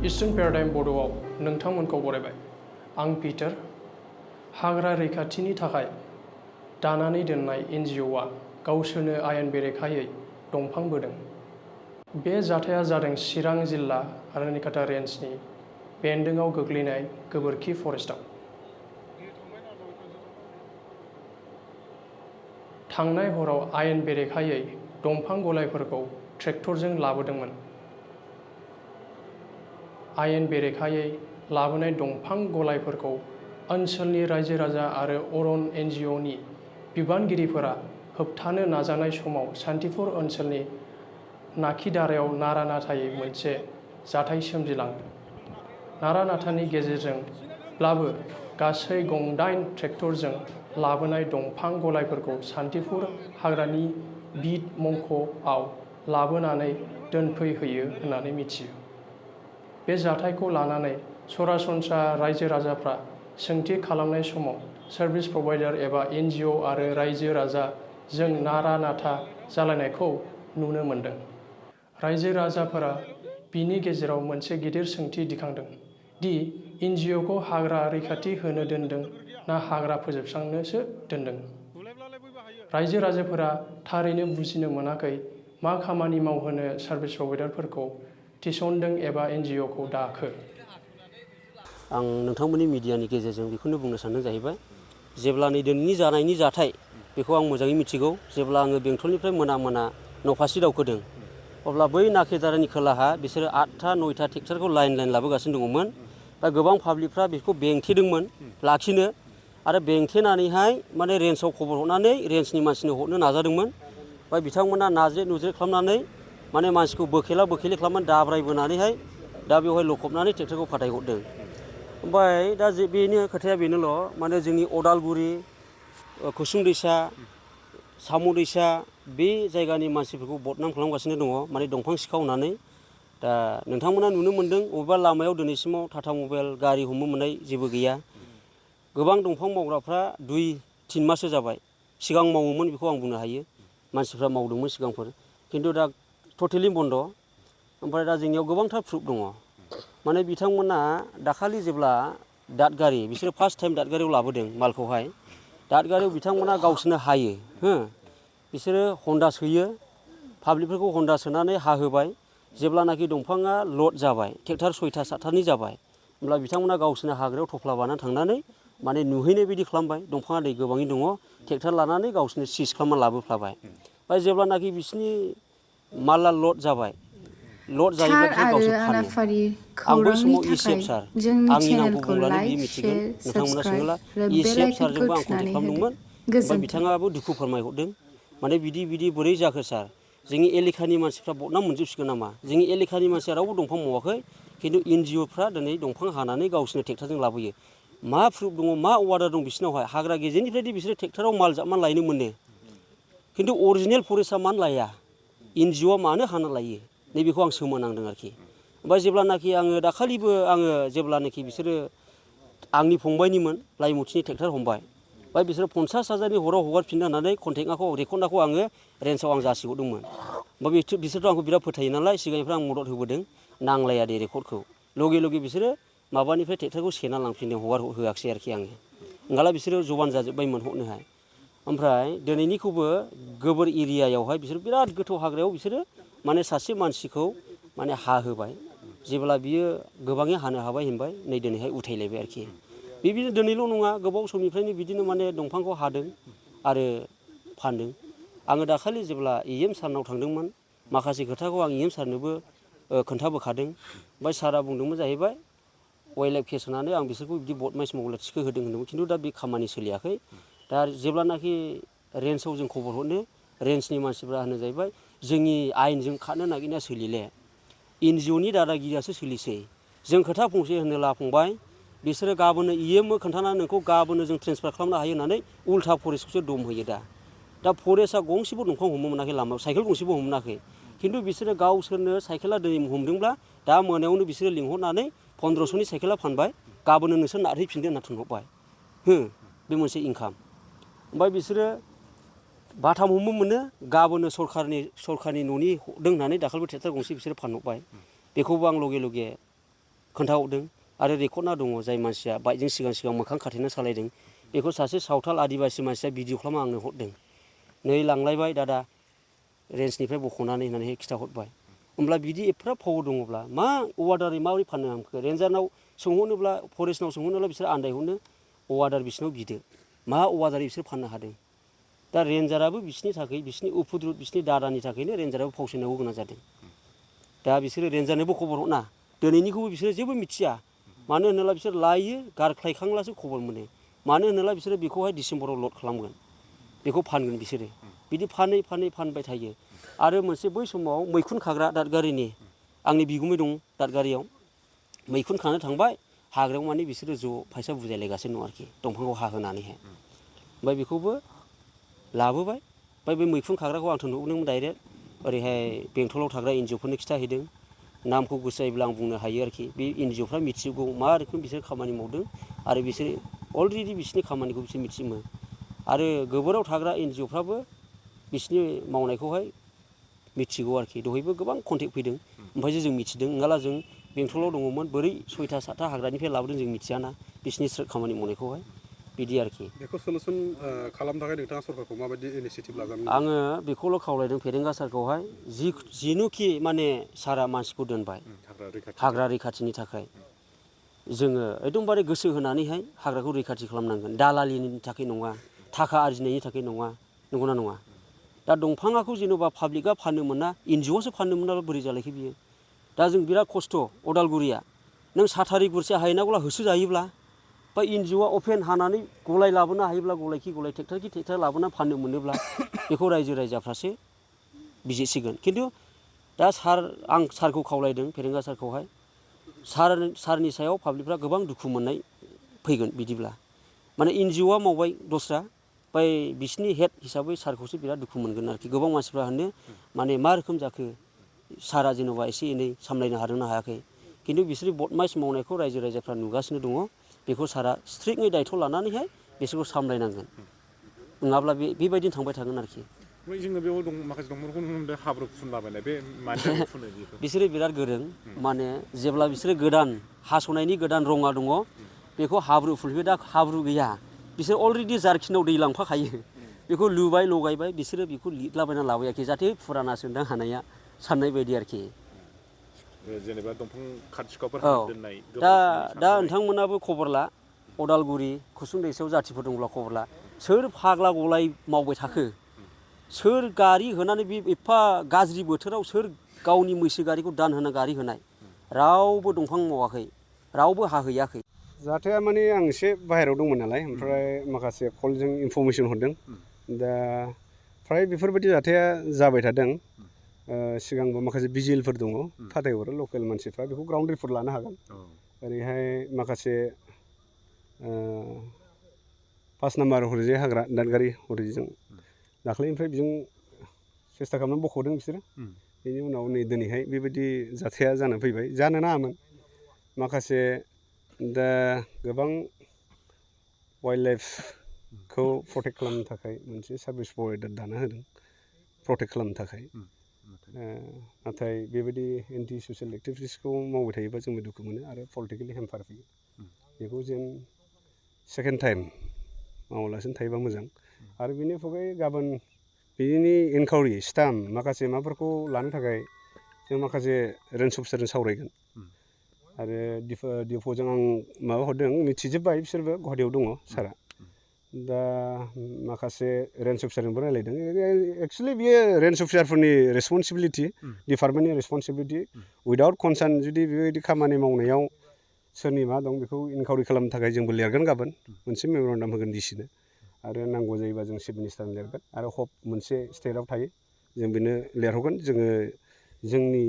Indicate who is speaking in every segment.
Speaker 1: Eastern paradigm बड'आव नोंथांमोनखौ बरायबाय। आं Peter. हाग्रा रैखाथिनि थाखाय दानानै दोननाय NGOआ गावसोरनो आयेन बेरेखायै दंफां बोदों। बे जाथाया जादों चिरां जिल्ला रानिखाता रेन्जनि बेन्दोंआव गोग्लैनाय गोबोरखि फरेस्टआव। थांनाय हराव आयेन बेरेखायै दंफां गलायफोरखौ ट्रेक्टरजों लाबोदोंमोन। आयेन बेरेखायै लाबोनाय दंफां गलायफोरखौ ओनसोलनि रायजो राजा आरो अरन NGOनि बिबानगिरिफोरा होबथानो नाजानाय समाव सान्तिपुर ओनसोलनि नाखिदारायाव नारा नाथायै मोनसे जाथाय सोमजिलाङो। नारा नाथानि गेजेरजोंब्लाबो गासै गं8 ट्रेक्टरजों लाबोनाय दंफां गलायफोरखौ सान्तिपुर हाग्रानि बिट मंख'आव लाबोनानै दोनफैहोयो होननानै मिथियो। बे जाथायखौ लानानै सरासनस्रा रायजो राजाफ्रा सोंथि खालामनाय समाव सार्भिस प्रभाइडार एबा NGO आरो रायजो राजाजों नारा नाथा जालायनायखौ नुनो मोनदों। रायजो राजाफोरा बिनि गेजेराव मोनसे गिदिर सोंथि दिखांदों दि NGOखौ हाग्रा रैखाथि होनो दोनदों ना हाग्रा फोजोबस्रांनोसो दोनदों। रायजो राजाफोरा थारैनो बुजिनो मोनाखै मा खामानि मावहोनो सार्भिस प्रभाइडारफोरखौ थिसनदों एबा NGOखौ दाखो।
Speaker 2: आं नोंथांमोननि मिडियानि गेजेरजों बेखौनो बुंनो सानदों जाहैबाय, जेब्ला नै दिनैनि जानायनि जाथाय बेखौ आं मोजाङै मिथिगौ। जेब्ला आङो बेंटलनिफ्राय मोना न'फारसे दावखोदों, अब्ला बै नाखिदारानि खोलाहा बिसोरो 8था 9था ट्रेक्टरखौ लाइन लाबोगासिनो दङमोन। दा गोबां पाब्लिकफ्रा बेखौ बेंथेदोंमोन लाखिनो, आरो बेंथेनानैहाय माने रेन्जआव खबर हरनानै रेन्जनि मानसिनो हरनो नाजादोंमोन। ओमफ्राय बिथांमोना नाज्रे नुज्रे खालामनानै माने मानसिखौ बोखेला बोखेलि खालामनानै दाब्रायबोनानैहाय दा बेवहाय लखबनानै ट्रेक्टरखौ फाथायहरदों। ओमफ्राय दा बेनि खोथाया बेनोल', माने जोंनि उदालगुरि, कुसुं दैसा, साम' दैसा बे जायगानि मानसिफोरखौ बदनाम खालामगासिनो दङ, माने दंफां सिखावनानै। दा नोंथांमोना नुनो मोन्दों बबेबा लामायाव दिनैसिमाव टाटा मबाइल गारि हमनो मोननाय जेबो गैया। गोबां दंफां मावग्राफ्रा 2-3 माससो जाबाय। सिगां मावोमोन बेखौ आं बुंनो हायो, मानसिफ्रा मावदोंमोन सिगांफोर, खिन्थु दा टटेलि बन्द'। ओमफ्राय दा जोंनियाव गोबांथार प्रुफ दङ। माने बिथांमोना दाखालि जेब्ला दादगारि, बिसोरो फार्स्ट टाइम दादगारियाव लाबोदों मालखौहाय। दादगारियाव बिथांमोना गावसोरनो हायो, बिसोरो हन्दा सोयो, पाब्लिकफोरखौ हन्दा सोनानै हाहोबाय। जेब्लानाखि दंफाङा लड जाबाय, ट्रेक्टर 6था 7थानि जाबाय, होमब्ला बिथांमोना गावसोरनो हाग्रायाव थफ्ला बानानै थांनानै माने नुहैनाय बायदि खालामबाय। दंफाङा दै गोबाङै दङ, ट्रेक्टर लानानै गावसोरनो सिज खालामना लाबोफ्लाबाय। ओमफ्राय जेब्लानाखि बिसोरनि माला लड जाबाय, लड जायोब्ला बिसोर गावसोर फानो। आं बै समाव इसेफ सार, आंनि नामखौ बुंब्लानो बियो मिथिगोन, नोंथांमोना सोङोब्ला इसेफ सारजोंबो आं कन्टेक्ट खालामदोंमोन। ओमफ्राय बिथाङाबो दुखु फोरमायहरदों, माने बिदि बोरै जाखो सार, जोंनि एलेखानि मानसिफ्रा बदनाम मोनजोबसिगोन नामा? जोंनि एलेखानि मानसिया रावबो दंफां मावाखै, खिन्थु NGOफ्रा दिनै दंफां हानानै गावसोरनो ट्रेक्टरजों लाबोयो। मा प्रुफ दङ, मा अर्डार दं बिसोरनावहाय? हाग्रा गेजेरनिफ्रायदि बिसोरो ट्रेक्टराव माल जाबनानै लायनो मोनो, खिन्थु अरिजिनेल फरेस्टआ मानो लाया? NGOआ मानो हाना लायो? नैबेखौ आं सोमोनांदों आरोखि। ओमफ्राय जेब्लानाखि आङो दाखालिबो जेब्लानाखि बिसोरो आंनि फंबायनिमोन लाइमुथिनि ट्रेक्टर हमबाय, ओमफ्राय बिसोरो 50,000नि हराव हगारफिननो होननानै रेकर्डखौ आङो रेन्जआव आं जासिहरदोंमोन। ओमफ्राय बिसोरथ' आंखौ बिराद फोथायो नालाय, सिगांनिफ्राय आं मदद होबोदों। नांलाया दे रेकर्डखौ, लगे बिसोरो माबानिफ्राय ट्रेक्टरखौ सेना लांफिनदों, होआखिसै आरोखि आङो। ओंखाला बिसोरो जबान जाजोब्बायमोन हरनोहाय। ओमफ्राय दिनैनिखौबो गोबोर एरियायावहाय बिसोर बिराद गोथौ हाग्रायाव बिसोरो माने सासे मानसिखौ माने हाहोबाय। जेब्ला बियो गोबाङै हानो हाबाय होनबाय, नै दिनैहाय उथायलायबाय आरोखि। बिदिनो दिनैल' नङा, गोबाव समनिफ्रायनो बिदिनो माने दंफांखौ हादों आरो फानदों। आङो दाखालि जेब्ला EM सारनाव थांदोंमोन, माखासे खोथाखौ आं EM सारनोबो खोन्थाबोखादों। ओमफ्राय सारा बुंदोंमोन जाहैबाय, वाइल्ड लाइफ केस होनानै आं बिसोरखौ बिदि बदमाइस मावला थिखो होदों होनदोंमोन, खिन्थु दा बे खामानि सोलियाखै। दा जेब्लानाखि रेन्जआव जों खबर हरनो, रेन्जनि मानसिफ्रा होनो जाहैबाय, जोंनि आयेनजों खारनो नागिरनाया सोलिले, NGOनि दादागिरियासो सोलिसै। जों खोथा फंसे होनोला फंबाय, बिसोरो गाबोननो EM खोन्थानानै नोंखौ गाबोननो जों ट्रेन्सफार खालामनो हायो होननानै उल्था फरेस्टखौसो दम होयो दा। दा फरेस्टआ गंसेबो दंफां हमनो मोनाखै, लामायाव साइकेल गंसेबो हमनो मोनाखै, खिन्थु बिसोरो गावसोरनो साइकेला दिनै हमदोंब्ला दा मोनायावनो बिसोरो लिंहरनानै 1500नि साइकेला फानबाय, गाबोननो नोंसोर नारहैफिनदो होनना थोनहरबाय। बे मोनसे इनकाम। ओमफ्राय बिसोरो बाथाम हमनो मोनो, गाबोननो सरखारनि न'नि हरदों होननानै दाखालिबो ट्रेक्टर गंसे बिसोरो फानहरबाय। बेखौबो आं लगे खोन्थाहरदों आरो रेकर्डना दङ जाय मानसिया बाइकजों सिगां मोखां खाथेना सालायदों बेखौ सासे सावथाल आदिबासि मानसिया भिडिअ खालामना आंनो हरदों नै लांलायबाय दादा रेन्जनिफ्राय बख'नानै होननानै खिथाहरबाय होमब्ला बिदि एफा फाव दङब्ला मा अवादारै माबोरै फाननो हांखो रेन्जारनाव सोंहरनोब्ला फरेस्टनाव सोंहरनोब्ला बिसोर आन्दायहरनो अवादार बिसिनाव बिदो मा अवादारै बिसोर फाननो हादों दा रेन्जाराबो बिसिनि थाखाय बिसिनि उफुद्रुद बिसिनि दादानि थाखायनो रेन्जाराबो फावसायनांगौ गोनां जादों दा बिसोरो रेन्जारनोबो खबर हरना दिनैनिखौबो बिसोरो जेबो मिथिया मानो होनोब्ला बिसोर लायो गारख्लायखांब्लासो खबर मोनो मानो होनोब्ला बिसोरो बेखौहाय डिसेम्बराव लड खालामगोन बेखौ फानगोन बिसोरो बिदि फानै फानबाय थायो आरो मोनसे बै समाव मैखुन खाग्रा दादगारिनि आंनि बिगुमै दं दादगारियाव मैखुन खानो थांबाय हाग्रायाव माने बिसोरो ज' फैसा बुजायलायगासिनो दं आरोखि दंफांखौ हाहोनानैहाय ओमफ्राय बेखौबो लाबोबाय ओमफ्राय बे मैखुन खाग्राखौ आंथ' नुदोंमोन डाइरेक्ट ओरैहाय बेंटलाव थाग्रा एनजिअफोरनो खिथाहैदों नामखौ गोसो जायोब्ला आं बुंनो हायो आरोखि बे एनजिअफ्रा मिथिगौ मा रोखोम बिसोर खामानि मावदों आरो बिसोर अलरेडि बिसोरनि खामानिखौ बिसोर मिथियोमोन आरो गोबोराव थाग्रा एनजिअफ्राबो बिसोरनि मावनायखौहाय मिथिगौ आरोखि दहायबो गोबां कन्टेक्ट फैदों ओमफ्रायसो जों मिथिदों नङाब्ला जों बेंटलाव दङमोन बोरै 6टा 7टा हाग्रानिफ्राय लाबोदों जों मिथियाना बिसोरनि खामानि मावनायखौहाय बिदि आरोखि
Speaker 3: बेखौ सलुसन खालामनो थाखाय नोंथाङा सरकारखौ माबायदि इनिसियेटिभ लागोन
Speaker 2: आङो बेखौल' खावलायदों फेरेंगा सारखौहाय जिनुखि माने सारा मानसिखौ दोनबाय हाग्रा रैखाथिनि थाखाय जोङो एकदमबारे गोसो होनानैहाय हाग्राखौ रैखाथि खालामनांगोन दालालिनि थाखाय नङा थाखा आरजिनायनि थाखाय नङा नंगौना नङा दा दंफाङाखौ जेन'बा पाब्लिकआ फाननो मोना एनजिअ'आसो फाननो मोनाब्ला बोरै जालायखो बियो दा जों बिराद खस्थ' उदालगुरिया नों साथारि गुरसे हायनांगौला होसोजायोब्ला बा एनजिअ'आ अपेन हानानै गलाय लाबोनो हायोब्ला गलायखि गलाय ट्रेक्टर लाबोना फाननो मोनोब्ला बेखौ रायजो राजाफ्रासो बिजिरसिगोन खिन्थु दा आं सारखौ खावलायदों फेरेंगा सारखौहाय सारनि सायाव पाब्लिकफ्रा गोबां दुखु मोननाय फैगोन बिदिब्ला माने एनजिअ'आ मावबाय दस्रा ओमफ्राय बिसिनि हेड हिसाबै सारखौसो बिराद दुखु मोनगोन आरोखि गोबां मानसिफ्रा होनो माने मा रोखोम जाखो सारा जेन'बा एसे एनै सामलायनो हादोंना हायाखै खिन्थु बिसोर बदमाइस मावनायखौ रायजो राजाफ्रा नुगासिनो दङ बेखौ सारा स्ट्रिक्टयै दायथ' लानानैहाय बिसोरखौ सामलायनांगोन नङाब्ला बेबायदिनो थांबाय थागोन आरोखि
Speaker 3: जोङो बेयाव दं माखासे दंफांफोरखौ नुनो मोनदों हाब्रु फुनलाबायनाय बे मानि थाखाय फुनो
Speaker 2: बिसोरो बिराद गोरों माने जेब्ला बिसोरो गोदान हास'नायनि गोदान रङा दङ बेखौ हाब्रु फुनफैबाय दा हाब्रु गैया बिसोर अलरेडि जारखिनाव दै लांफाखायो बेखौ लुबाय लगायबाय बिसोरो बेखौ लिरलाबायना लाबोयाखै जाहाथे फुराना सोंदां हानाया साननाय बायदि आरोखि
Speaker 3: जेनेबा दंफां खाथिखावफोर दोननाय
Speaker 2: दा नोंथांमोनाबो खबर ला उदालगुरि खुसुं दैसायाव जाथिफोर दंब्ला खबर ला सोर फाग्ला गलाय मावबाय थाखो सोर गारि होनानै बे एफा गाज्रि बोथोराव सोर गावनि मैसो गारिखौ दान होना गारि होनाय रावबो दंफां मावाखै रावबो हाहैयाखै
Speaker 4: जाथाया माने आं एसे बाहेरायाव दंमोन नालाय ओमफ्राय माखासे कलजों इनफरमेसन हरदों दा फ्राय बेफोरबायदि जाथाया जाबाय थादों सिगांबो माखासे भिजिलफोर दङ फाथायहरो लकेल मानसिफ्रा बेखौ ग्राउन्ड रिपर्ट लानो हागोन ओरैहाय माखासे 5 नाम्बार हरैजाय हाग्रा दादगारि हरैजों दाख्लैनिफ्राय बिजों सेस्था खालामनानै बख'दों बिसोरो बेनि उनाव नै दिनैहाय बेबायदि जाथाया जानानै फैबाय जानो नाङामोन माखासे दा गोबां वाइल्ड लाइफखौ प्रटेक्ट खालामनो थाखाय मोनसे सार्भिस प्रभाइडार दाना होदों प्रटेक्ट खालामनो थाखाय नाथाय बेबायदि एन्टि ससियेल एक्टिभिटिसखौ मावबाय थायोबा जोंबो दुखु मोनो आरो पलिटिकेलि हेम्पार फैयो बेखौ जेन सेकेन्ड टाइम मावालासिनो थायोबा मोजां आरो बेनि अनगायै गाबोन बिनि इनकुवारि स्टाम्प माखासे माबाफोरखौ लानो थाखाय जों माखासे रेन्ज अफिसारजों सावरायगोन आरो डिफ'जों आं माबा हरदों मिथिजोब्बाय बिसोरबो गुवाहाटियाव दङ सारा दा माखासे रेन्ज अफिसारजोंबो रायलायदों एक्सुवेलि बियो रेन्ज अफिसारफोरनि रेसपन्सिबिलिटि डिपार्टमेन्टनि रेसपन्सिबिलिटि उइदाउट कनसार्न जुदि बेबायदि खामानि मावनायाव सोरनि मा दं बेखौ इनकुवारि खालामनो थाखाय जोंबो लिरगोन गाबोन मोनसे मेम'रेन्डाम होगोन डिसिनो आरो नांगौ जायोबा जों चिफ मिनिस्टारनो लिरगोन आरो हप मोनसे स्टेटआव थायो जों बेनो लिरहरगोन जोङो जोंनि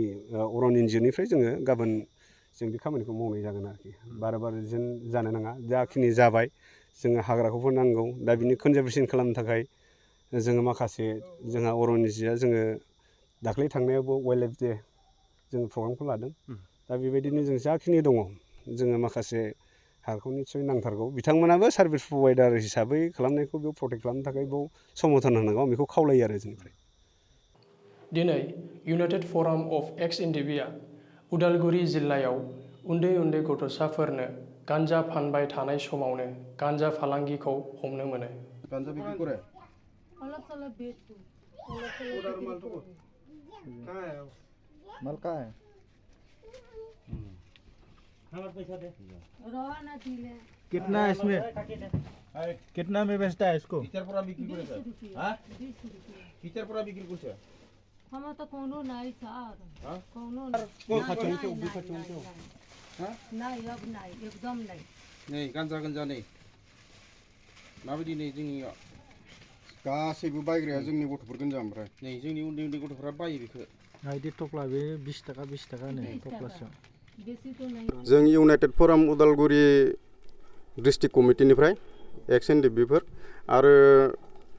Speaker 4: अरन एनजिअ'निफ्राय जोङो गाबोन जों बे खामानिखौ मावनाय जागोन आरोखि बार जेन जानो नाङा जाखिनि जाबाय जोङो हाग्राखौबो नांगौ दा बिनि कनजारभेसन खालामनो थाखाय जोङो माखासे जोंहा अरन एनजिअ'आ जोङो दाख्लै थांनायावबो वाइल्ड लाइफ डे जोङो प्रग्रामखौ लादों दा बेबायदिनो जों जाखिनि दङ जोङो माखासे हाग्राखौ निस्सय नांथारगौ बिथांमोनाबो सार्भिस प्रभाइडार हिसाबै खालामनायखौ बेयाव प्रटेक्ट खालामनो थाखाय बेयाव समर्थन होनांगौ आं बेखौ खावलायो आरो जोंनिफ्राय
Speaker 1: दिनै इउनाइटेड फराम अफ एक्स एनडिबिआ उदालगुरि जिल्लायाव उन्दै उन्दै गथ'साफोरनो गान्जा फानबाय थानाय समावनो गान्जा फालांगिखौ हमनो मोनो।
Speaker 5: गांजा बिक्री करे
Speaker 6: अलग अलग बेचू
Speaker 5: माल का है
Speaker 6: रवा ना दिले
Speaker 5: कितना है इसमें कितना में बेचता है इसको
Speaker 6: 20 रुपया
Speaker 5: टीचर पूरा बिक्री कुछ है
Speaker 6: हम तो कोनो नहीं सार कोनो नहीं अब नहीं एकदम नहीं
Speaker 5: नहीं गांजा गांजा नहीं माबायदि नै जोंनिया गासैबो बायग्राया जोंनि गथ'फोर गोनजा ओमफ्राय नै जोंनि उन्दै उन्दै गथ'फोरा बायो बेखौ
Speaker 7: आइदि टक्ला बे 20 टाका नै टक्लासेयाव
Speaker 6: बेसी तो नहीं
Speaker 8: जों इउनाइटेड फराम उदालगुरि डिस्ट्रिक्ट कमिटिनिफ्राय एक्स एनडिबिफोर आरो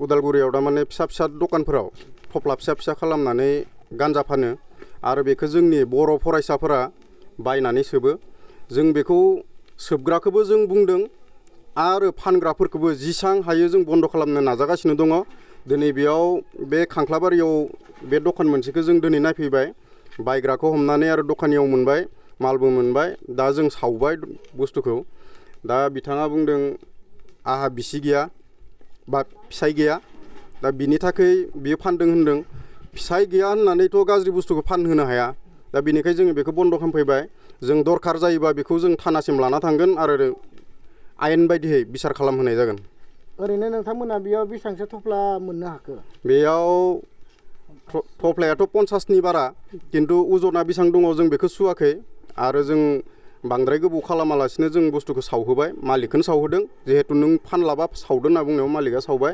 Speaker 8: उदालगुरियाव दा माने फिसा फिसा दखानफोराव थफ्ला फिसा फिसा खालामनानै गान्जा फानो आरो बेखौ जोंनि बर' फरायसाफोरा बायनानै सोबो जों बेखौ सोबग्राखौबो जों बुंदों आरो फानग्राफोरखौबो जिसां हायो जों बन्द खालामनो नाजागासिनो दङ। दिनै बेयाव बे खांख्लाबारियाव बे दखान मोनसेखौ जों दिनै नायफैबाय बायग्राखौ हमनानै आरो दखानियाव मोनबाय मालबो मोनबाय दा जों सावबाय बुस्थुखौ दा बिथाङा बुंदों आहा बिसि गैया बा फिसाय गैया दा बिनि थाखाय बियो फानदों होनदों फिसाय गैया होननानैथ' गाज्रि बुस्थुखौ फानहोनो हाया दा बिनिखाय जोङो बेखौ बन्द खालामफैबाय जों दरखार जायोबा बेखौ जों थानासिम लाना थांगोन आरो आयेन बायदियै बिसार खालामहोनाय जागोन।
Speaker 7: ओरैनो नोंथांमोना बेयाव बेसेबांसो थफ्ला मोननो हाखो?
Speaker 8: बेयाव थफ्लायाथ' 50नि बारा किन्तु अजना बेसेबां दङ जों बेखौ सुवाखै आरो जों बांद्राय गोबाव खालामालासिनो जों बुस्थुखौ सावहोबाय मालिकखौनो सावहोदों जिहेतु नों फानलाबा सावदो होनना बुंनायाव मालिकआ सावबाय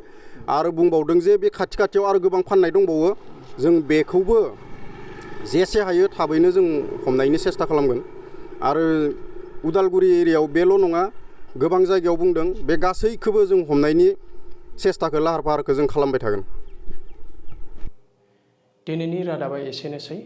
Speaker 8: आरो बुंबावदों जे बे खाथि खाथियाव आरो गोबां फाननाय दंबावो जों बेखौबो जेसे हायो थाबैनो जों हमनायनि सेस्था खालामगोन आरो उदालगुरि एरियायाव बेल' नङा गोबां जायगायाव बुंदों बे गासैखौबो जों हमनायनि सेस्थाखौ लाहार फाहारखौ जों खालामबाय थागोन।
Speaker 1: दिनैनि रादाबा एसेनोसै।